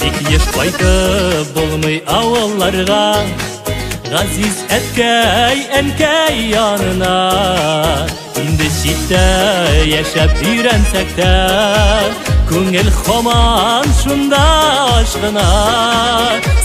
Бик еш кайтып булмый авылларга, Газиз әткәй, әнкәй янына. Инде читтә яшәп өйрәнсәк тә, күңел һаман шунда ашкына.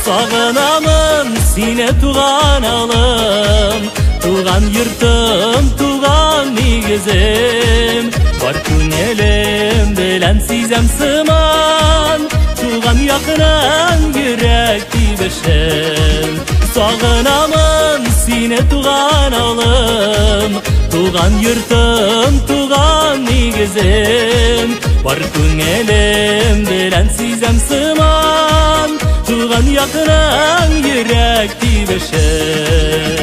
Сагынамын сине, туган авылым, туган йортым, туган нигезем. Бар күңелем белән сизәм сыман, туган якының йөрәк тибешен. Сагынамын сине, туган авылым, туган йортым, туган нигезем. Бар күңелем белән сизәм сыман, туган якының йөрәк тибешен.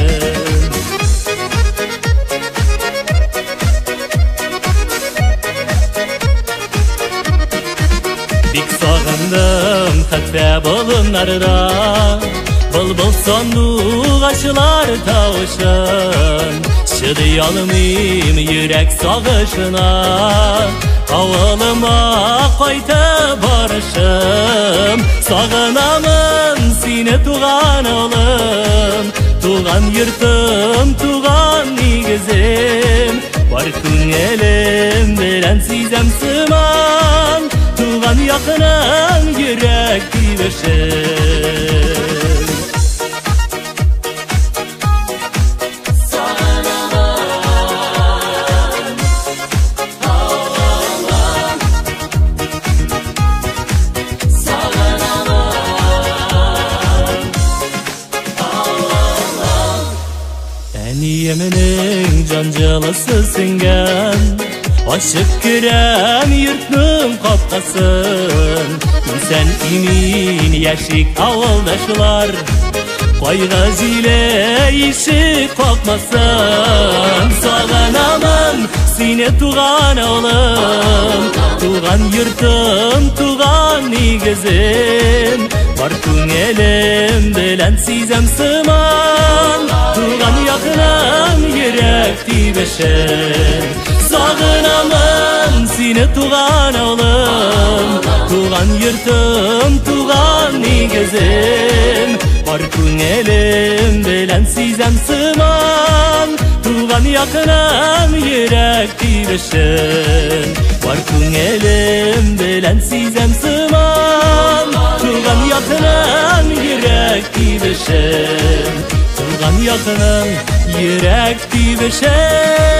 Бик сагындым хәтфә болыннарда былбыл сандугачлар тавышын. Чыдый алмыйм йөрәк сагышына, авылыма кайтып барышым. Сагынамын сине, туган авылым, туган йортым, туган нигезем. Бар күңелем белән сизәм сыман, туган якының йөрәк тибешен. Әниемнең җан җылысы сеңгән ачык керәм йортның капкасын. Исән имин яшик авылдашлар, кайгы җиле ишек какмасын. Сагынамын сине, туган авылым, туган йортым, туган нигезем. Бар күңелем белән сизәм сыман, туган якының йөрәк тибешен. Сагынамын сине, туган авылым, туган йортым, туган нигезем. Бар күңелем белән сизәм сыман, туган якының йөрәк тибешен. Бар күңелем белән сизәм сыман, туган якының йөрәк тибешен. Туган якының йөрәк тибешен.